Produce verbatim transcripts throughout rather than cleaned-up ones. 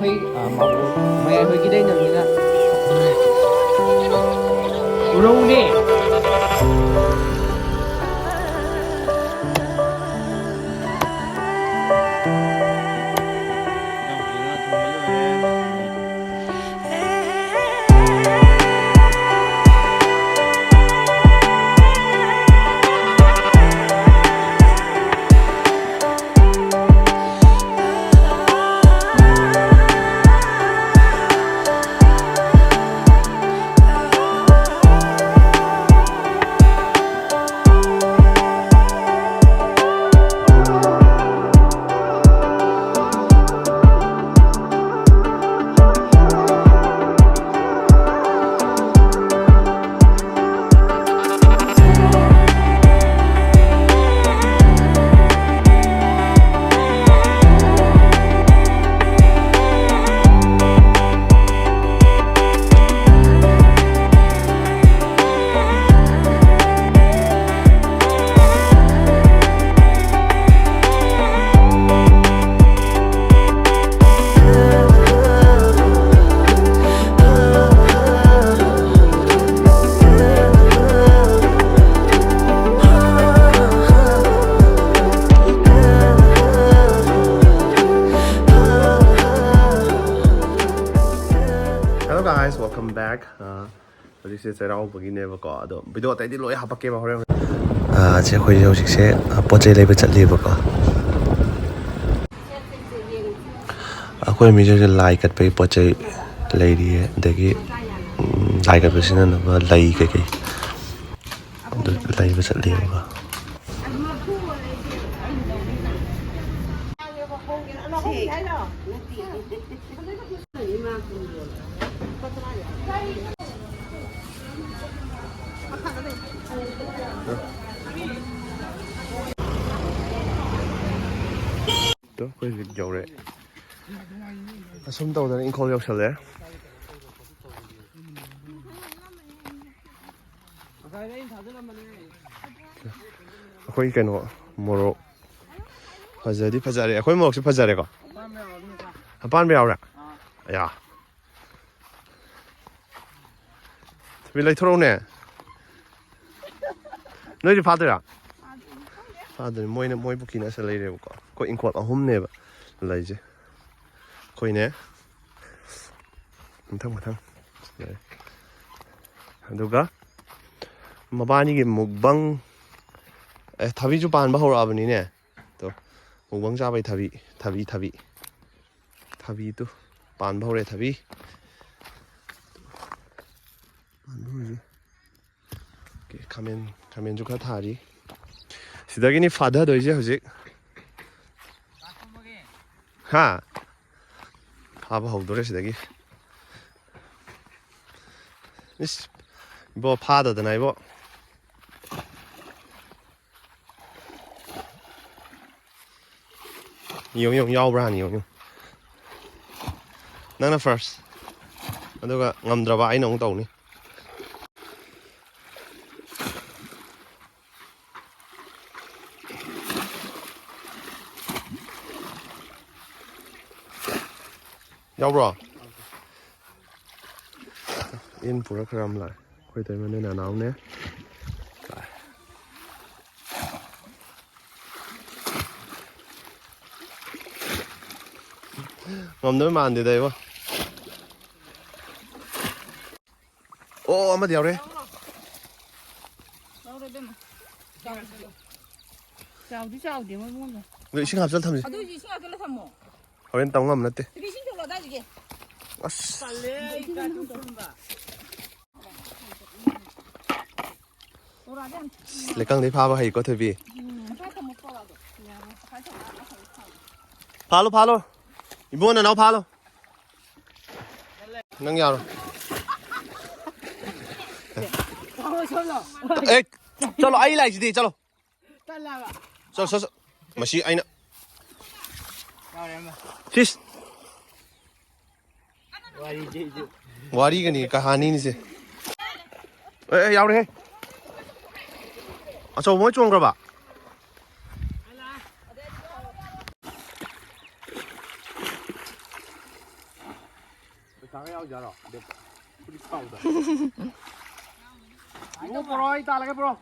ꯑꯩꯈꯣꯏ, ꯑ, ꯃꯥꯕꯨ ꯃꯌꯥꯏ ꯍꯣꯏꯒꯤꯗꯩꯅ ꯂꯣꯏꯅ ꯎꯔꯧꯅꯦ꯫ Hello guys, welcome back. Uh, ꯍꯧꯖꯤꯛꯁꯦ ꯆꯩꯔꯥꯎꯕꯒꯤꯅꯦꯕꯀꯣ, ꯑꯗꯣ video ꯑꯇꯩꯗꯤ ꯂꯣꯏ ꯍꯥꯄꯛꯀꯦꯕ ꯍꯣꯔꯦꯟ꯫ ꯑꯥ, ꯁꯤ ꯑꯩꯈꯣꯏꯁꯦ ꯍꯧꯖꯤꯛꯁꯦ, ꯑꯥ, ꯄꯣꯠ ꯆꯩ ꯂꯩꯕ ꯆꯠꯂꯤꯕꯀꯣ꯫ ꯑꯩꯈꯣꯏ ꯃꯤꯁꯦ ꯍꯧꯖꯤꯛ ꯂꯥꯏ ꯀꯠꯄꯒꯤ ꯄꯣꯠ ꯆꯩ ꯂꯩꯔꯤꯌꯦ, ꯑꯗꯒꯤ, ꯎꯝ, ꯂꯥꯏ ꯀꯠꯄ ꯁꯤꯖꯤꯟꯅꯅꯕ ꯂꯩ ꯀꯩꯀꯩ ꯑꯗꯨ ꯂꯩꯕ ꯆꯠꯂꯤꯕꯀꯣ꯫ ꯇꯣ, ꯑꯩꯈꯣꯏ ꯍꯧꯖꯤꯛ ꯌꯧꯔꯦ꯫ ꯑꯁꯨꯝ ꯇꯧꯗꯅ ꯏꯪꯈꯣꯜ ꯌꯧꯁꯜꯂꯦ꯫ ꯑꯩꯈꯣꯏ ꯀꯩꯅꯣ ꯃꯣꯔꯣꯛ ꯐꯖꯗꯤ ꯐꯖꯔꯦ꯫ ꯑꯩꯈꯣꯏ ꯃꯣꯔꯣꯛꯁꯦ ꯐꯖꯔꯦꯀꯣ꯫ ꯑꯄꯥꯟꯕ ꯌꯥꯎꯔꯦ꯫ ꯑꯌꯥ꯫ ꯊꯕꯤ ꯂꯩꯊꯣꯔꯛꯎꯅꯦ꯫ ꯅꯣꯏꯗꯤ ꯐꯥꯗꯣꯏꯔꯥ? ꯐꯥꯗꯣꯏꯅꯤ꯫ ꯃꯣꯏꯅ, ꯃꯣꯏ ꯄꯨꯈ꯭ꯔꯤꯅ ꯑꯁꯤꯗ ꯂꯩꯔꯦꯕꯀꯣ꯫ ꯑꯩꯈꯣꯏ ꯏꯪꯈꯣꯜ ꯑꯍꯨꯝꯅꯦꯕ ꯂꯩꯁꯦ꯫ ꯑꯩꯈꯣꯏꯅꯦ꯫ ꯃꯊꯪ ꯃꯊꯪ꯫ ꯑꯗꯨꯒ ꯃꯕꯥꯅꯤꯒꯤ ꯃꯨꯛꯕꯪ꯫ ꯑꯦ, ꯊꯕꯤꯁꯨ ꯄꯥꯟꯕ ꯍꯧꯔꯛꯑꯕꯅꯤꯅꯦ꯫ ꯇꯣ, ꯃꯨꯛꯕꯪ ꯆꯥꯕꯩ ꯊꯕꯤ, ꯊꯕꯤ, ꯊꯕꯤ꯫ ꯊꯕꯤꯗꯨ ꯄꯥꯟꯕ ꯍꯧꯔꯦ, ꯊꯕꯤ꯫ ꯄꯥꯟꯕ ꯍꯧꯔꯦ꯫ ꯑꯣꯀꯦ, ꯈꯥꯃꯦꯟ, ꯈꯥꯃꯦꯟꯁꯨ ꯈꯔ ꯊꯥꯔꯤ꯫ ꯁꯤꯗꯒꯤꯅꯤ ꯐꯥꯊꯗꯣꯏꯁꯦ ꯍꯧꯖꯤꯛ꯫ ꯍꯥ? ꯐꯥꯕ ꯍꯧꯗꯣꯔꯦ ꯁꯤꯗꯒꯤ꯫ ꯏꯁ, ꯏꯕꯣ, ꯐꯥꯗꯗꯅ ꯏꯕꯣ꯫ ꯌꯦꯡꯉꯨ, ꯌꯦꯡꯉꯨ, ꯌꯥꯎꯕ꯭ꯔꯥ ꯍꯥꯟꯅ ꯌꯦꯡꯉꯨ, ꯌꯦꯡꯉꯨ꯫ ꯅꯪꯅ ꯐꯥꯔꯁ꯫ ꯑꯗꯨꯒ ꯉꯝꯗ꯭ꯔꯕ ꯑꯩꯅ ꯑꯃꯨꯛ ꯇꯧꯅꯤ꯫ ꯌꯥꯎꯕ꯭ꯔꯣ? ꯏꯟ ꯄꯨꯔ ꯈꯔ ꯑꯃ ꯂꯥꯛꯑꯦ꯫ ꯑꯩꯈꯣꯏ ꯇꯩꯃꯅꯦ, ꯅꯅꯥꯎꯅꯦ꯫ ꯉꯝꯗꯣꯏ ꯃꯥꯟꯗꯦꯗ ꯏꯕꯣ꯫ ꯑꯣ, ꯑꯃꯗꯤ ꯌꯥꯎꯔꯦ꯫ ꯂꯧꯔꯦ ꯏꯕꯦꯝꯃ꯫ ꯆꯥꯎꯗꯤ ꯆꯥꯎꯗꯦ ꯃꯣꯏ ꯃꯉꯣꯟꯗ꯫ ꯑꯗꯣ ꯏꯁꯤꯡ ꯍꯥꯞꯆꯜ ꯊꯝꯁꯤ꯫ ꯑꯗꯨ ꯑꯣꯏꯁꯨ ꯏꯁꯤꯡ ꯍꯥꯞꯆꯜꯂ ꯊꯝꯃꯣ꯫ ꯍꯣꯔꯦꯟ ꯇꯧ ꯉꯝ ꯅꯠꯇꯦ꯫ ꯏꯁꯤꯡ ꯆꯣꯠꯂꯣ ꯑꯗꯥꯏꯗꯒꯤ꯫ ꯑꯁ꯫ ꯇꯜꯂꯦ ꯑꯩ ꯀꯥ ꯆꯨꯞꯁꯟꯕ꯫ ꯂꯩꯀꯪꯗꯩ ꯐꯥꯕ ꯍꯩꯀꯣ ꯊꯣꯏꯕꯤ꯫ ꯐꯥꯂꯣ, ꯐꯥꯂꯣ꯫ ꯏꯕꯣ, ꯅꯅꯥꯎ ꯐꯥꯂꯣ꯫ ꯅꯪ ꯌꯥꯔꯣ꯫ ꯑꯦ, ꯆꯠꯂꯣ, ꯑꯩ ꯂꯥꯛꯏꯁꯤꯗꯤ, ꯆꯠꯂꯣ꯫ ꯆꯠꯂꯣ, ꯆꯠꯂꯣ꯫ ꯃꯁꯤ ꯑꯩꯅ꯫ ꯁꯤꯁ꯫ ꯋꯥꯔꯤꯒꯅꯤ, ꯀꯍꯥꯅꯤꯅꯤꯁꯦ꯫ ꯑꯦ, ꯑꯦ, ꯌꯥꯎꯔꯦꯍꯦ꯫ ꯑꯆꯧꯕ ꯑꯣꯏ ꯆꯣꯡꯈ꯭ꯔꯕ? ꯌꯥꯔꯣ? ꯐꯨꯔꯤꯠ ꯈꯥꯎꯗ꯫ ꯏꯕꯨꯡꯉꯣ, ꯄꯣꯔꯛꯑꯣ, ꯑꯩ ꯇꯥꯜꯂꯒꯦ, ꯄꯣꯔꯛꯑꯣ꯫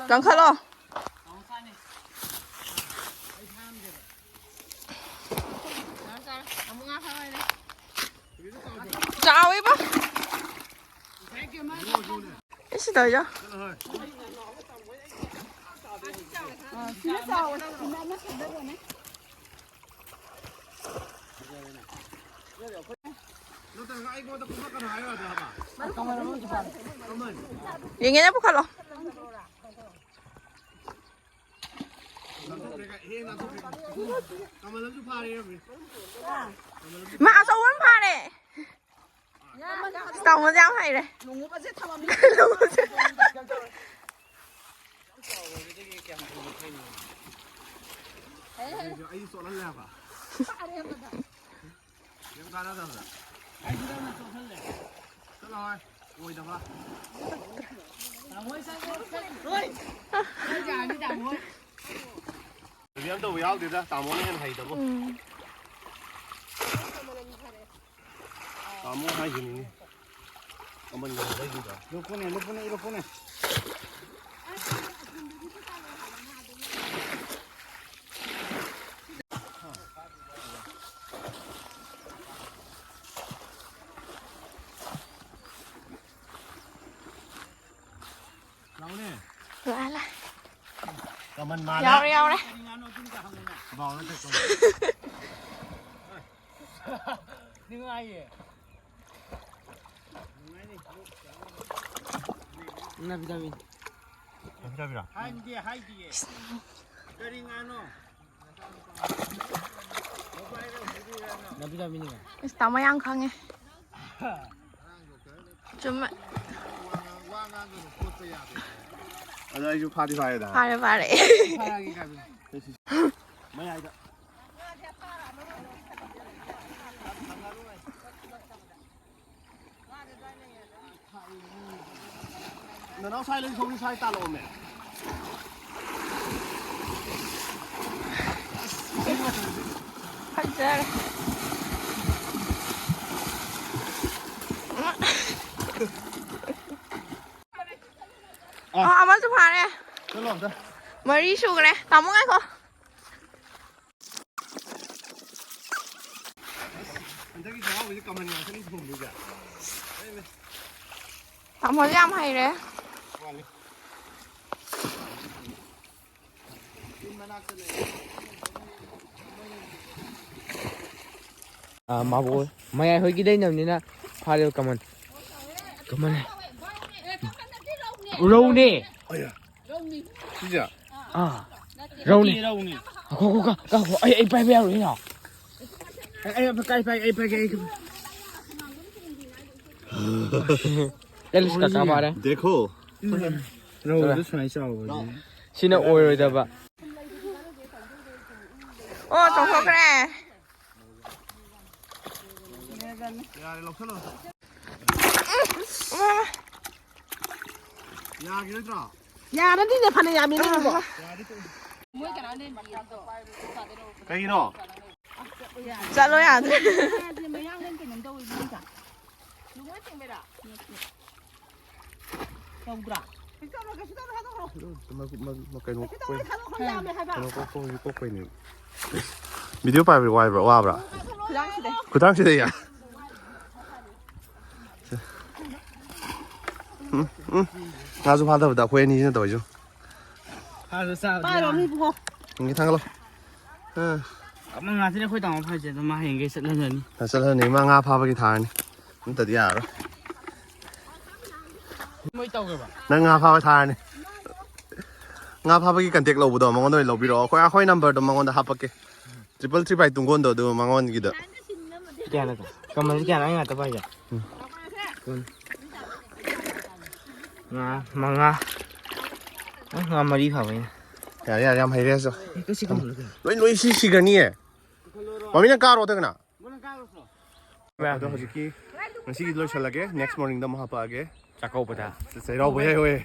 ꯀꯪꯈꯠꯂꯣ꯫ ꯆꯥꯎꯋꯦꯕ꯫ ꯏꯁ, ꯇꯧꯔꯤꯗꯣ꯫ ꯌꯦꯡꯒꯦꯅꯦ, ꯄꯨꯈꯠꯂꯣ꯫ ꯃꯥ ꯑꯆꯧꯕ ꯑꯃ ꯐꯥꯔꯦ꯫ ꯇꯥꯃꯣꯁꯦ ꯌꯥꯝ ꯍꯩꯔꯦ꯫ ꯂꯣꯡꯎꯞ ꯑꯁꯦ ꯊꯃꯝꯃꯤ꯫ ꯂꯣꯡꯎꯞꯁꯦ꯫ ꯑꯩꯁꯨ ꯆꯣꯠꯍꯜꯂꯦ ꯍꯥꯏꯕ꯫ ꯑꯔꯦꯝꯕꯗ꯫ ꯀꯩꯝ ꯀꯥꯟꯅꯗꯕꯗ꯫ ꯆꯠꯂꯣ ꯍꯣꯏ꯫ ꯑꯣꯏꯗꯕ꯫ ꯇꯥꯃꯣ ꯍꯣꯏ ꯆꯠꯂꯣ꯫ ꯍꯣꯏ꯫ ꯍꯣꯏ ꯌꯥꯅꯤ ꯇꯥꯃꯣ ꯍꯣꯏ꯫ ꯔꯤꯌꯦꯜ ꯇꯧꯕ ꯌꯥꯎꯗꯦꯗ, ꯇꯥꯃꯣꯅ ꯍꯦꯟꯅ ꯍꯩꯗꯕꯣ꯫ ꯎꯝ꯫ ꯇꯥꯃꯣ ꯍꯥꯏꯁꯤꯅꯤꯅꯦ꯫ ꯀꯃꯟꯒ ꯂꯩꯈꯤꯗ꯭ꯔꯣ? ꯂꯨꯞꯄꯨꯅꯦ, ꯂꯨꯞꯄꯨꯅꯦ, ꯏꯔꯨꯞꯄꯨꯅꯦ꯫ ꯂꯥꯎꯅꯦ꯫ ꯂꯥꯛꯑꯦ, ꯂꯥꯛꯑꯦ꯫ ꯀꯃꯟ ꯃꯥꯜꯂꯦ꯫ ꯌꯥꯎꯔꯦ, ꯌꯥꯎꯔꯦ꯫ ꯕꯥꯎ ꯅꯠꯇꯦ, ꯀꯃꯟ꯫ ꯅꯨꯡꯉꯥꯏꯌꯦ꯫ ꯅꯕꯤꯗꯥꯃꯤ꯫ ꯅꯕꯤꯗꯥꯃꯤꯔꯣ? ꯍꯥꯏꯗꯤ ꯍꯥꯏꯗꯤꯌꯦ꯫ ꯀꯔꯤ ꯉꯥꯅꯣ? ꯅꯕꯤꯗ ꯃꯤꯅꯤꯒ꯫ ꯑꯁ, ꯇꯥꯃꯣ ꯌꯥꯝ ꯈꯪꯉꯦ꯫ ꯆꯨꯝꯃꯦ꯫ ꯑꯗꯣ ꯑꯩꯁꯨ ꯐꯥꯗꯤ ꯐꯥꯔꯦꯗ꯫ ꯐꯥꯔꯦ, ꯐꯥꯔꯦ꯫ ꯐꯥꯔꯒꯦ ꯀꯥꯏꯕꯅꯤ꯫ ꯃꯌꯥꯏꯗ꯫ ꯅꯅꯥꯎ ꯁ꯭ꯋꯥꯏ ꯂꯩ, ꯁꯣꯝꯒꯤ ꯁ꯭ꯋꯥꯏ ꯇꯥꯜꯂꯛꯑꯣꯃꯦ꯫ ꯐꯖꯔꯦ꯫ ꯑ, ꯑꯃꯁꯨ ꯐꯥꯔꯦ꯫ ꯆꯠꯂꯣ ꯑꯝꯇ꯫ ꯃꯔꯤ ꯁꯨꯈ꯭ꯔꯦ꯫ ꯇꯥꯃꯣ ꯉꯥꯏꯈꯣ꯫ ꯍꯟꯗꯛꯀꯤ ꯆꯩꯔꯥꯎꯕꯁꯦ ꯀꯃꯟ ꯉꯥꯛꯇꯅꯤ ꯊꯣꯡꯗꯣꯏꯁꯦ꯫ ꯇꯥꯃꯣꯁꯦ ꯌꯥꯝ ꯍꯩꯔꯦ꯫ ꯋꯥꯠꯂꯤ꯫ ꯃꯥꯕꯨ ꯃꯌꯥꯏ ꯍꯣꯏꯒꯤ ꯂꯩꯅꯕꯅꯤꯅ ꯐꯥꯔꯦꯕ ꯀꯃꯟ꯫ ꯀꯃꯟ꯫ ꯔꯧꯅꯦ꯫ ꯑꯌꯥ꯫ ꯁꯤꯁꯦ? ꯑꯥ꯫ ꯔꯧꯅꯦ꯫ ꯔꯧꯅꯤ꯫ ꯉꯥꯏꯈꯣ, ꯉꯥꯏꯈꯣ, ꯉꯥꯏꯈꯣ, ꯉꯥꯏꯈꯣ꯫ ꯑꯩ, ꯑꯩ ꯄꯥꯏꯕ ꯌꯥꯔꯣꯏꯅ꯫ ꯑꯩ, ꯑꯩ ꯀꯥꯏ ꯄꯥꯏ-, ꯑꯩ ꯄꯥꯏꯒꯦ, ꯑꯩ꯫ ꯑꯦꯂꯤꯁ ꯀꯀꯥ ꯐꯥꯔꯦ꯫ ꯗꯦꯈꯣ꯫ ꯔꯧꯗꯨ ꯁꯨꯃꯥꯏꯅ ꯆꯥꯎꯕꯁꯦ꯫ ꯁꯤꯅ ꯑꯣꯏꯔꯣꯏꯗꯕ꯫ ꯑꯣ, ꯆꯣꯡꯊꯣꯛꯈ꯭ꯔꯦ꯫ ꯌꯥꯔꯦ, ꯂꯧꯁꯜꯂꯣ꯫ ꯌꯥꯈꯤꯔꯣꯏꯗ꯭ꯔꯣ? ꯌꯥꯔꯅꯤꯅꯦ, ꯐꯅ ꯌꯥꯝꯃꯤꯅꯦ, ꯏꯕꯣ꯫ ꯀꯩꯒꯤꯅꯣ? ꯆꯠꯂꯣ ꯌꯥꯗ꯭ꯔꯦ꯫ ꯇꯧꯗ꯭ꯔꯥ? ꯀꯩꯅꯣ ꯀꯣꯛꯄꯩꯅꯦ꯫ ꯚꯤꯗꯤꯑꯣ ꯄꯥꯏꯕꯗꯤ ꯋꯥꯏꯕ꯭ꯔꯥ, ꯋꯥꯕ꯭ꯔꯥ? ꯈꯨꯗꯥꯡꯁꯤꯗꯩ꯫ ꯈꯨꯗꯥꯡꯁꯤꯗꯩ ꯌꯥ? ꯎꯝ, ꯎꯝ꯫ ꯉꯥꯁꯨ ꯐꯥꯗꯕꯗ ꯑꯩꯈꯣꯏ ꯑꯅꯤꯁꯤꯅ ꯇꯧꯔꯤꯁꯨ꯫ ꯐꯥꯔꯁꯨ ꯆꯥꯕꯗꯤ ꯄꯥꯏꯔꯣ, ꯌꯥꯔꯅꯤ꯫ ꯃꯤ ꯏꯕꯨꯡꯉꯣ꯫ ꯅꯪꯒꯤ ꯊꯥꯡꯒꯠꯂꯣ꯫ ꯑꯥ꯫ ꯑꯃ ꯉꯥꯛꯇꯅꯦ ꯑꯩꯈꯣꯏ ꯇꯥꯃꯣ ꯐꯥꯏꯁꯦ, ꯑꯗꯣ ꯃꯥ ꯍꯌꯦꯡꯈꯩ ꯆꯠꯍꯜꯂꯅꯤ꯫ ꯑꯥ, ꯆꯠꯍꯜꯂꯅꯤ꯫ ꯃꯥ ꯉꯥ ꯐꯥꯕꯒꯤ ꯊꯥꯔꯅꯤ꯫ ꯅꯠꯇ꯭ꯔꯗꯤ ꯌꯥꯔꯔꯣꯏ꯫ ꯃꯣꯏ ꯇꯧꯒꯦꯕ? ꯅꯪ ꯉꯥ ꯐꯥꯕ ꯊꯥꯔꯅꯤ꯫ ꯉꯥ ꯐꯥꯕꯒꯤ ꯀꯟꯇꯦꯛ ꯂꯧꯕꯗꯣ ꯃꯉꯣꯟꯗ ꯑꯣꯏꯅ ꯂꯧꯕꯤꯔꯛꯑꯣ꯫ ꯑꯩꯈꯣꯏ, ꯑꯩꯈꯣꯏ ꯅꯝꯕꯔꯗꯣ ꯃꯉꯣꯟꯗ ꯍꯥꯞꯄꯛꯀꯦ꯫ ꯇ꯭ꯔꯤꯄꯜ ꯊ꯭ꯔꯤ ꯕꯥꯏ ꯇꯨꯡꯒꯣꯟꯗꯣ ꯑꯗꯨ ꯃꯉꯣꯟꯒꯤꯗ꯫ ꯀꯌꯥꯅꯣ? ꯀꯃꯟꯁꯦ ꯀꯌꯥꯅꯣ? ꯑꯩ ꯉꯥꯛꯇ ꯄꯥꯏꯒꯦ꯫ ꯎꯝ꯫ ꯀꯨꯟ꯫ ꯉꯥ ꯃꯉꯥ꯫ ꯑ, ꯉꯥ ꯃꯔꯤ ꯐꯥꯕꯩꯅꯦ꯫ ꯌꯥꯔꯦ, ꯌꯥꯔꯦ, ꯌꯥꯝ ꯍꯩꯔꯦ ꯑꯁꯣ꯫ ꯑꯦ, ꯀꯩꯁꯨ ꯈꯪꯍꯜꯂꯨ ꯀꯩꯅꯣ꯫ ꯂꯣꯏ, ꯂꯣꯏ ꯁꯤ ꯁꯤꯈ꯭ꯔꯅꯤꯌꯦ꯫ ꯃꯃꯤꯅ ꯀꯥꯔꯣ ꯑꯗꯨꯒꯅ꯫ ꯑꯗꯣ ꯍꯧꯖꯤꯛꯀꯤ ꯉꯁꯤꯒꯤ ꯂꯣꯏꯁꯤꯜꯂꯒꯦ, next morningꯗ ꯑꯃꯨꯛ ꯍꯥꯄꯛꯑꯒꯦ꯫ ꯆꯥꯛꯀꯧꯕꯗ꯫ ꯆꯩꯔꯥꯎꯕ ꯌꯥꯏ ꯍꯣꯏ꯫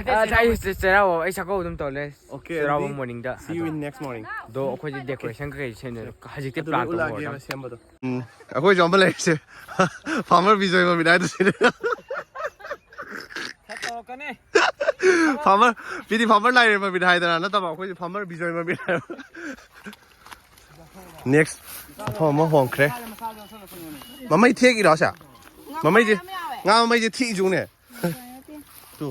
ꯑ, ꯑꯩ ꯆꯩꯔꯥꯎꯕ ꯑꯗꯨꯝ ꯇꯧꯔꯦ꯫ Okay, ꯆꯩꯔꯥꯎꯕ ꯑꯗꯨꯗꯤ morningꯗ꯫ See you in next morning꯫ ꯑꯗꯣ ꯑꯩꯈꯣꯏꯗꯤ decoration ꯀꯩꯀꯩ ꯁꯦꯝꯗꯣꯏꯅꯣ? ꯍꯧꯖꯤꯛꯇꯤ ꯑꯗꯨ plan ꯂꯣꯏ ꯇꯧꯍꯧꯔꯗꯝꯅꯤ꯫ ꯎꯠꯂꯛꯑꯒꯦꯕ ꯁꯦꯝꯕꯗꯣ꯫ ꯎꯝ, ꯑꯩꯈꯣꯏꯁꯨ ꯑꯃ ꯂꯩꯔꯤꯁꯦ꯫ Farmer ꯕꯤꯖꯣꯏ ꯃꯃꯤꯠ ꯍꯥꯏꯗꯣ ꯁꯤꯅꯦ꯫ ꯐꯥꯔꯃꯔ ꯄꯤꯗꯤ ꯐꯥꯔꯃꯔ ꯂꯥꯏꯔꯦꯝꯕ ꯃꯤꯠ ꯍꯥꯏꯗꯅ ꯅꯠꯇꯕ ꯑꯩꯈꯣꯏꯗꯤ ꯐꯥꯔꯃꯔ ꯕꯤꯖꯣꯏ ꯃꯃꯤꯠ ꯍꯥꯏꯕ꯫ ꯅꯦꯛꯁ ꯃꯐꯝ ꯑꯃ ꯍꯣꯡꯈ꯭ꯔꯦ꯫ ꯃꯃꯩ ꯊꯦꯛꯏꯔꯣ ꯁꯦ? ꯃꯃꯩꯁꯦ ꯉꯥ ꯃꯃꯩꯁꯦ ꯊꯦꯛꯏꯁꯨꯅꯦ꯫ ꯇꯨ꯫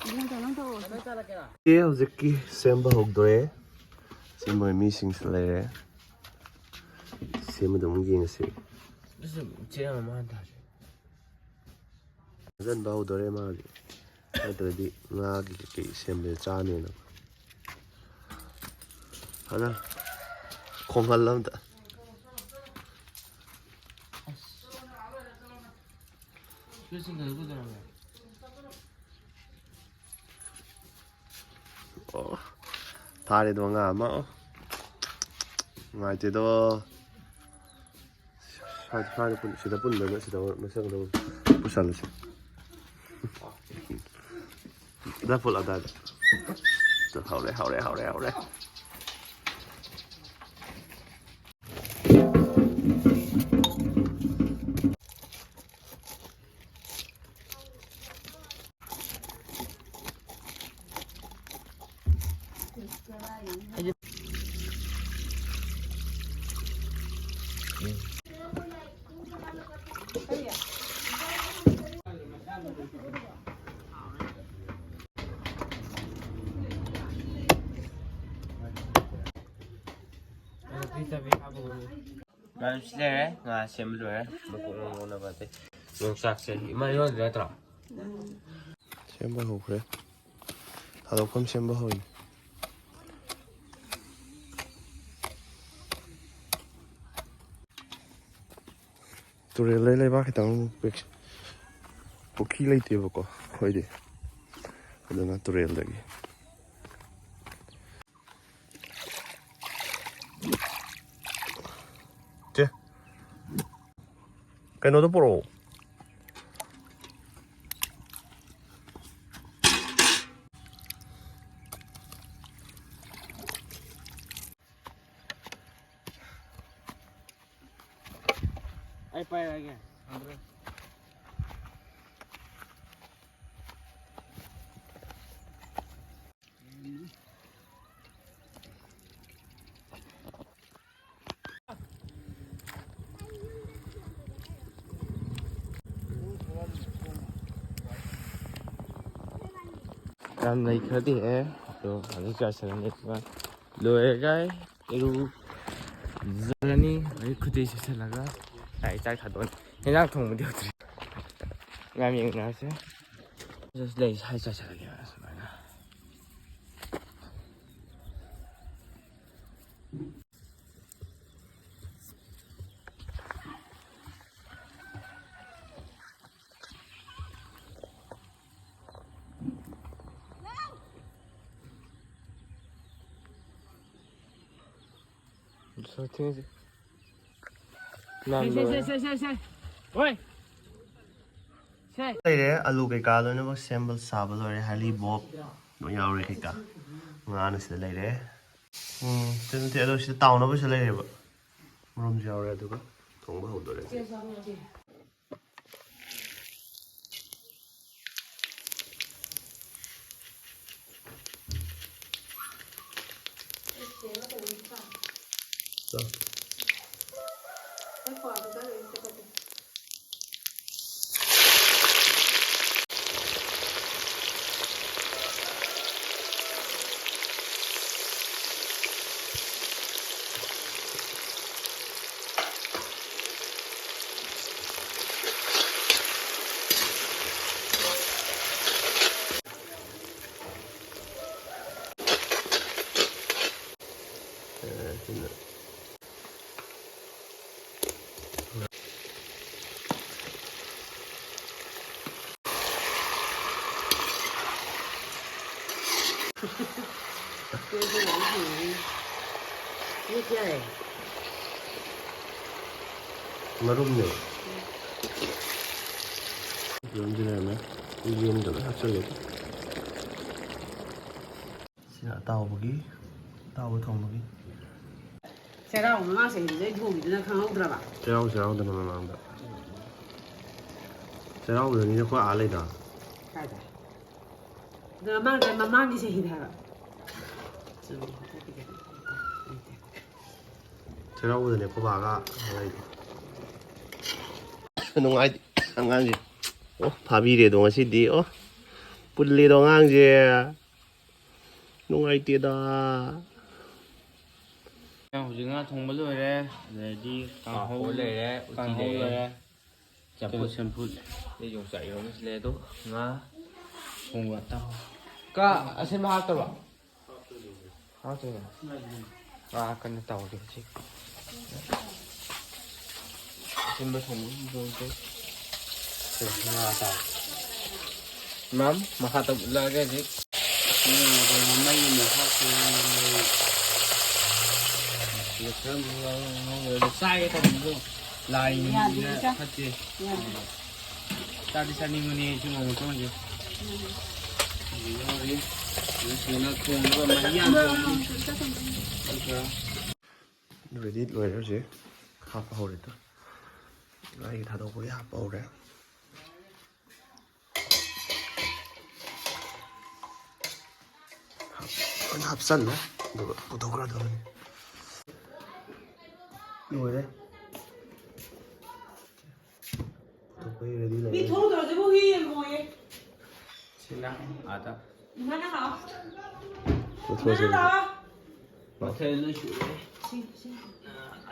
ꯏꯕꯨꯡꯉꯣ ꯅꯪ ꯇꯧꯔꯣ꯫ ꯁꯤ ꯍꯧꯖꯤꯛꯀꯤ ꯁꯦꯝꯕ ꯍꯧꯗꯣꯔꯦ꯫ ꯁꯦꯝꯕꯒꯤ ꯃꯤꯁꯤꯡꯁꯨ ꯂꯩꯔꯦ꯫ ꯁꯦꯝꯕꯗ ꯑꯃꯨꯛ ꯌꯦꯡꯉꯁꯤ꯫ ꯐꯖꯅ ꯍꯧꯗꯣꯔꯦ ꯃꯥꯒꯤ꯫ ꯅꯠꯇ꯭ꯔꯗꯤ ꯉꯥꯒꯤ ꯀꯩꯀꯩ ꯁꯦꯝꯕꯁꯦ ꯆꯥꯅꯦꯅ꯫ ꯐꯖꯅ ꯈꯣꯡꯍꯜꯂ ꯑꯝꯇ꯫ ꯑꯣ, ꯐꯥꯔꯦꯗꯣ ꯉꯥ ꯑꯃ꯫ ꯑꯣ, ꯅꯨꯡꯉꯥꯏꯇꯦꯗꯣ꯫ ꯁ꯭ꯋꯥꯏꯗ, ꯁ꯭ꯋꯥꯏꯗ ꯄꯨꯟ-, ꯁꯤꯗ ꯄꯨꯟꯗꯅ ꯁꯤꯗ ꯃꯁꯛꯗꯣ ꯄꯨꯁꯜꯂꯁꯤ꯫ ꯗ ꯄꯨꯜꯂꯞ ꯑꯗꯥꯏꯗ꯫ ꯍꯧꯔꯦ, ꯍꯧꯔꯦ, ꯍꯧꯔꯦ, ꯍꯧꯔꯦ꯫ ꯉꯥꯁꯨ ꯂꯩꯔꯦ, ꯉꯥ ꯁꯦꯝꯕ ꯂꯣꯏꯔꯦ꯫ ꯃꯀꯣꯛ ꯉꯧꯅꯕ ꯑꯇꯩ ꯌꯣꯡꯆꯥꯛꯁꯦ ꯏꯃꯥ ꯏꯔꯣꯟꯗꯣꯏ ꯅꯠꯇ꯭ꯔꯣ? ꯁꯦꯝꯕ ꯍꯧꯈ꯭ꯔꯦ꯫ ꯊꯥꯗꯣꯛꯐꯝ ꯁꯦꯝꯕ ꯍꯧꯔꯤ꯫ ꯇꯨꯔꯦꯜꯗꯩ ꯂꯩꯕꯥꯛ ꯈꯤꯇꯪ ꯄꯤꯛ-, ꯄꯨꯈ꯭ꯔꯤ ꯂꯩꯇꯦꯕꯀꯣ ꯑꯩꯈꯣꯏꯗꯤ, ꯑꯗꯨꯅ ꯇꯨꯔꯦꯜꯗꯒꯤ꯫ ꯆꯦ, ꯀꯩꯅꯣꯗꯣ ꯄꯨꯔꯛꯑꯣ꯫ ꯑꯩ ꯄꯥꯏꯔꯛꯑꯒꯦ꯫ ꯌꯥꯝ ꯂꯩꯈ꯭ꯔꯗꯤ ꯑꯦ ꯑꯗꯣ ꯍꯧꯖꯤꯛ ꯆꯥꯁꯤꯜꯂꯅꯤ ꯑꯗꯨꯒ ꯂꯣꯏꯔꯒ ꯏꯔꯨꯖꯔꯅꯤ꯫ ꯑꯗꯩ ꯈꯨꯗꯩ ꯁꯦꯠꯆꯜꯂꯒ ꯂꯥꯏ ꯆꯥꯛ ꯊꯥꯗꯣꯛꯑꯅꯤ꯫ ꯍꯦꯟꯖꯥꯡ ꯊꯣꯡꯕꯗꯤ ꯍꯧꯗ꯭ꯔꯤ꯫ ꯌꯥꯝ ꯌꯦꯡꯅꯔꯁꯦ꯫ ꯂꯩ ꯁꯥꯏ ꯆꯥꯁꯤꯜꯂꯒꯦ ꯁꯨꯃꯥꯏꯅ꯫ ꯁꯦ, ꯁꯦ, ꯁꯦ, ꯁꯦ, ꯁꯦ, ꯁꯦ꯫ ꯍꯣꯏ꯫ ꯁꯦ꯫ ꯂꯩꯔꯦ, ꯑꯂꯨ ꯀꯩꯀꯥ ꯂꯣꯏꯅꯃꯛ ꯁꯦꯝꯕ ꯁꯥꯕ ꯂꯣꯏꯔꯦ, ꯍꯔꯤꯕꯣꯞ ꯂꯣꯏ ꯌꯥꯎꯔꯦ ꯀꯩꯀꯥ꯫ ꯉꯥꯅ ꯁꯤꯗ ꯂꯩꯔꯦ꯫ ꯎꯝ, ꯁꯤ ꯅꯠꯇꯦ, ꯑꯗꯣ ꯁꯤꯗ ꯇꯥꯎꯅꯕꯁꯨ ꯂꯩꯔꯦꯕ꯫ ꯃꯔꯨꯝꯁꯨ ꯌꯥꯎꯔꯦ, ꯑꯗꯨꯒ ꯊꯣꯡꯕ ꯍꯧꯗꯣꯔꯦ ꯍꯧꯖꯤꯛ꯫ ꯃꯔꯨꯝꯅꯦ꯫ ꯃꯔꯨꯝꯗꯤ ꯂꯩꯔꯝꯃꯦ꯫ ꯌꯦꯟꯗ ꯂꯣꯏ ꯍꯥꯞꯆꯜꯂꯦ꯫ ꯁꯤꯅ ꯑꯇꯥꯎꯕꯒꯤ, ꯑꯇꯥꯎꯕ ꯊꯣꯡꯕꯒꯤ꯫ ꯆꯩꯔꯥꯎ ꯃꯃꯥꯡ ꯆꯍꯤꯗꯨꯗꯩ ꯊꯣꯡꯉꯤꯗꯨꯅ ꯈꯪꯍꯧꯗ꯭ꯔꯕ? ꯆꯩꯔꯥꯎ, ꯆꯩꯔꯥꯎꯗꯅ ꯃꯃꯥꯡꯗ꯫ ꯆꯩꯔꯥꯎꯕꯗꯅꯤꯅꯦ ꯑꯩꯈꯣꯏ ꯑꯥ ꯂꯩꯗꯣ꯫ ꯀꯥꯏꯗ? ꯑꯗꯣ ꯃꯃꯥꯡꯗ, ꯃꯃꯥꯡꯒꯤ ꯆꯍꯤꯗ ꯍꯥꯏꯕ꯫ ꯆꯨꯝꯃꯤ, ꯍꯟꯗꯛꯀꯤꯗꯗꯤ ꯂꯩꯇꯦ꯫ ꯆꯩꯔꯥꯎꯕꯗꯅꯦ ꯑꯩꯈꯣꯏ ꯕꯥꯒ ꯑꯥ ꯂꯩꯗꯣ꯫ ꯅꯨꯡꯉꯥꯏ ꯑꯉꯥꯡꯁꯦ꯫ ꯑꯣ, ꯐꯥꯕꯤꯔꯦꯗꯣ ꯉꯁꯤꯗꯤ꯫ ꯑꯣ, ꯄꯨꯜꯂꯦꯗꯣ ꯑꯉꯥꯡꯁꯦ꯫ ꯅꯨꯡꯉꯥꯏꯇꯦꯗ꯫ ꯍꯧꯖꯤꯛ ꯉꯥ ꯊꯣꯡꯕ ꯂꯣꯏꯔꯦ, ꯑꯗꯩꯗꯤ ꯀꯥꯡꯍꯧ ꯄꯥꯐꯣꯔ ꯂꯩꯔꯦ, ꯎꯇꯤ ꯀꯥꯡꯍꯧ ꯂꯩꯔꯦ꯫ ꯂꯣꯏꯔꯦ꯫ ꯆꯝꯐꯨꯠ꯫ ꯆꯝꯐꯨꯠ꯫ ꯑꯩ ꯌꯣꯡꯆꯥꯛ ꯏꯔꯣꯟꯕꯁꯨ ꯂꯩ, ꯑꯗꯣ ꯉꯥ ꯊꯣꯡꯕ ꯇꯧ-, ꯀ-, ꯑꯁꯤꯟꯕ ꯍꯥꯞꯇꯕ? ꯍꯥꯞꯇꯣꯏꯅꯦ꯫ ꯉꯥ ꯀꯟꯅ ꯇꯧꯔꯤ ꯍꯧꯖꯤꯛ꯫ ꯑꯁꯤꯟꯕ ꯊꯣꯡꯕ ꯂꯣꯏꯗ꯭ꯔꯤ꯫ ꯉꯥ ꯇꯥꯎ꯫ ꯃꯝ, ꯃꯈꯥ ꯇꯧ ꯎꯠꯂꯛꯑꯒꯦ ꯍꯧꯖꯤꯛ꯫ ꯃꯩ ꯑꯃꯨꯛ ꯍꯥꯞꯇꯣꯏꯅꯦ, ꯃꯩ꯫ ꯁꯤꯗ ꯈꯔ ꯑꯃꯨꯛ ꯉꯧꯔꯒ ꯆꯥꯒꯦ ꯇꯧꯕꯅꯤꯀꯣ꯫ ꯂꯥꯏꯅꯤꯅ ꯌꯥꯗꯦ, ꯏꯆꯥ꯫ ꯐꯠꯇꯦ꯫ ꯌꯥꯗꯦ꯫ ꯆꯥꯗꯤ ꯆꯥꯅꯤꯡꯕꯅꯦ ꯑꯩꯁꯨ ꯅꯣꯡꯃꯇ ꯑꯣꯏꯔꯁꯨ꯫ ꯎꯝ꯫ ꯑꯗꯨ ꯌꯥꯎꯔꯤ꯫ ꯑꯗꯨ ꯁꯤꯗꯅ ꯊꯣꯡꯅꯕ ꯃꯍꯤ ꯌꯥꯝ ꯊꯣꯡꯉꯤ꯫ ꯎꯝ, ꯎꯝ, ꯎꯝ, ꯎꯝ꯫ ꯑꯗꯨꯒ ꯔꯦꯗꯤ ꯂꯣꯏꯔꯦ ꯍꯧꯖꯤꯛ꯫ ꯍꯥꯞꯄ ꯍꯧꯔꯦ ꯇꯨ꯫ ꯉꯥꯒꯤ ꯊꯥꯗꯣꯛꯄꯒꯤ ꯍꯥꯞꯄ ꯍꯧꯔꯦ꯫ ꯂꯣꯏꯅ ꯍꯥꯞꯆꯜꯂꯦ꯫ ꯑꯗꯨꯒ ꯄꯨꯊꯣꯛꯈ꯭ꯔꯗꯕꯅꯤ꯫ ꯂꯣꯏꯔꯦ꯫ ꯄꯨꯊꯣꯛꯄꯒꯤ ꯔꯦꯗꯤ ꯂꯩꯔꯦ꯫ ꯃꯤ ꯊꯣꯡ ꯇꯧꯔꯁꯤꯕꯨ ꯍꯨꯏ ꯌꯦꯡꯉꯣꯌꯦ꯫ ꯁꯤꯅ ꯑꯥꯗ꯫ ꯏꯃꯥꯅ ꯂꯥꯛꯑꯣ꯫ ꯂꯧꯊꯣꯛꯑꯁꯦ ꯏꯃꯥꯅ ꯑꯗꯨꯗꯤ꯫ ꯂꯥꯛꯑꯣ꯫ ꯃꯊꯦꯜ ꯂꯣꯏ ꯁꯨꯔꯦ꯫ ꯁꯤ, ꯁꯤ꯫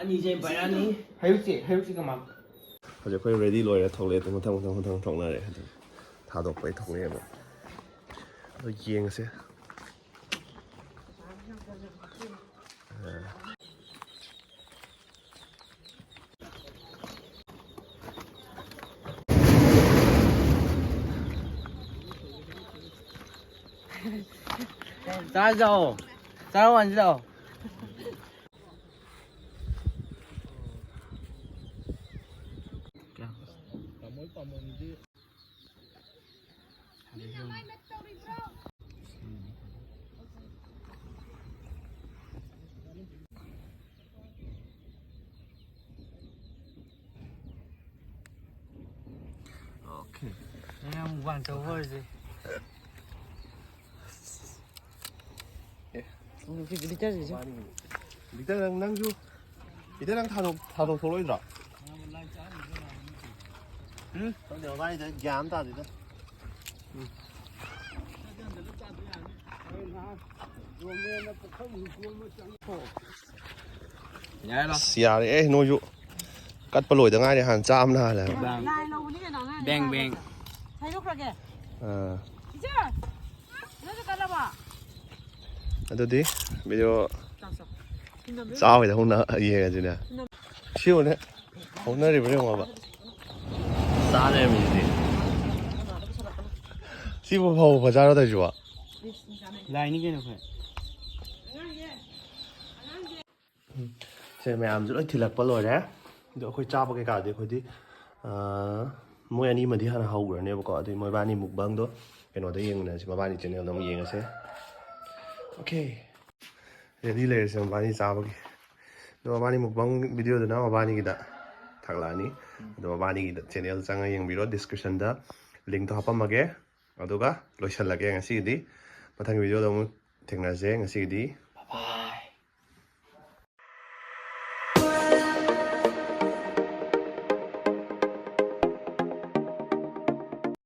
ꯑꯅꯤꯁꯦ ꯄꯥꯏꯔꯛꯑꯅꯤ꯫ ꯍꯩꯔꯨꯛꯁꯦ, ꯍꯩꯔꯨꯛꯁꯦ ꯀꯃꯥꯏ? ꯍꯧꯖꯤꯛ ꯑꯩꯈꯣꯏ ꯔꯦꯗꯤ ꯂꯣꯏꯔꯦ, ꯊꯣꯛꯂꯛꯑꯦ꯫ ꯑꯗꯨ ꯃꯊꯪ, ꯃꯊꯪ, ꯃꯊꯪ ꯊꯣꯛꯅꯔꯦ꯫ ꯑꯗꯨ ꯊꯥꯗꯣꯛꯄꯩ ꯊꯣꯛꯂꯛꯑꯦꯕ꯫ ꯑꯗꯨ ꯌꯦꯡꯉꯁꯦ꯫ ꯆꯥꯔꯁꯤ ꯂꯥꯛꯑꯣ꯫ ꯆꯥꯔ ꯋꯥꯟꯁꯤ ꯂꯥꯛꯑꯣ꯫ ꯑꯣ, ꯄꯥꯟ ꯆꯧ ꯍꯧꯔꯁꯦ꯫ ꯂꯤꯇꯔꯁꯤꯁꯨ꯫ ꯂꯤꯇꯔ ꯅꯪ ꯅꯪꯁꯨ ꯂꯤꯇꯔ ꯅꯪ ꯊꯥꯗꯣꯛ ꯊꯥꯗꯣꯛ ꯊꯣꯛꯂꯣꯏꯗ꯭ꯔꯣ? ꯎꯝ? ꯈꯪꯗꯦ ꯃꯕꯥꯅꯤꯗ ꯒ꯭ꯌꯥꯟ ꯑꯃ ꯇꯥꯗꯦꯗ꯫ ꯌꯥꯔꯦ ꯂꯥꯎ꯫ ꯑꯁ ꯌꯥꯔꯦ ꯑꯦ ꯅꯣꯏꯁꯨ ꯀꯠꯄ ꯂꯣꯏꯗ ꯉꯥꯏꯔꯦ ꯍꯥꯟꯅ ꯆꯥꯕꯅ ꯍꯥꯜꯂꯦ ꯍꯥꯏꯕ꯫ ꯂꯥꯏ ꯂꯧꯕꯅꯤ ꯀꯩꯅꯣ ꯑꯉꯥꯡ ꯕꯦꯡ ꯕꯦꯡ꯫ ꯍꯥꯏꯗꯣꯛꯈ꯭ꯔꯒꯦ꯫ ꯑꯥ, ꯏꯆꯦ! ꯅꯪꯁꯨ ꯀꯠꯂꯕꯣ? ꯑꯗꯨꯗꯤ ꯚꯤꯗꯤꯑꯣ ꯆꯥꯎ ꯆꯥꯎ꯫ ꯊꯤꯟꯅꯕꯤꯌꯨ꯫ ꯆꯥꯎꯋꯦꯗ ꯍꯧꯅ ꯌꯦꯡꯉꯁꯤꯅꯦ꯫ ꯁꯤ ꯌꯦꯡꯉꯨꯅꯦ ꯍꯧꯅꯔꯤꯕ꯭ꯔꯥ ꯌꯦꯡꯉꯣꯕ꯫ ꯆꯥ ꯂꯩꯔꯝꯃꯤꯁꯤꯗꯤ꯫ ꯁꯤꯕꯨ ꯐꯧ ꯐꯖꯥꯔꯣ ꯇꯧꯔꯤꯁꯤꯕꯣ? ꯂꯥꯏꯅꯤ ꯀꯩꯅꯣ ꯑꯩꯈꯣꯏ꯫ ꯁꯦ ꯃꯌꯥꯝꯁꯨ ꯂꯣꯏ ꯊꯤꯜꯂꯛꯄ ꯂꯣꯏꯔꯦ꯫ ꯑꯗꯣ ꯑꯩꯈꯣꯏ ꯆꯥꯕ ꯀꯩꯀꯥꯗꯤ ꯑꯩꯈꯣꯏꯗꯤ ꯑꯥ, ꯃꯣꯏ ꯑꯅꯤꯃꯗꯤ ꯍꯥꯟꯅ ꯍꯧꯈ꯭ꯔꯅꯦꯕꯀꯣ꯫ ꯑꯗꯨꯏ ꯃꯣꯏꯕꯥꯅꯤ ꯃꯨꯛꯕꯥꯡꯗꯣ ꯀꯩꯅꯣꯗ ꯌꯦꯡꯃꯤꯟꯅꯔꯁꯤ, ꯃꯕꯥꯅꯤ ꯆꯦꯅꯦꯜꯗ ꯑꯃꯨꯛ ꯌꯦꯡꯉꯁꯦ꯫ ꯑꯣꯀꯦ, ꯔꯦꯗꯤ ꯂꯩꯔꯁꯦ ꯃꯕꯥꯅꯤ ꯆꯥꯕꯒꯤ꯫ ꯑꯗꯣ ꯃꯕꯥꯅꯤ ꯃꯨꯛꯕꯥꯡ ꯚꯤꯗꯤꯑꯣꯗꯨꯅ ꯃꯕꯥꯅꯤꯒꯤꯗ ꯊꯥꯒꯠꯂꯛꯑꯅꯤ꯫ ꯑꯗꯣ ꯃꯕꯥꯅꯤꯒꯤꯗ ꯆꯦꯅꯦꯜ ꯆꯪꯉ ꯌꯦꯡꯕꯤꯔꯣ, ꯗꯤꯁꯀ꯭ꯔꯤꯞꯁꯟꯗ ꯂꯤꯡꯛꯇꯣ ꯍꯥꯞꯄꯝꯃꯒꯦ꯫ ꯑꯗꯨꯒ ꯂꯣꯏꯁꯜꯂꯒꯦ ꯉꯁꯤꯒꯤꯗꯤ꯫ ꯃꯊꯪꯒꯤ ꯚꯤꯗꯤꯑꯣꯗ ꯑꯃꯨꯛ ꯊꯦꯡꯅꯁꯦ꯫ ꯉꯁꯤꯒꯤꯗꯤ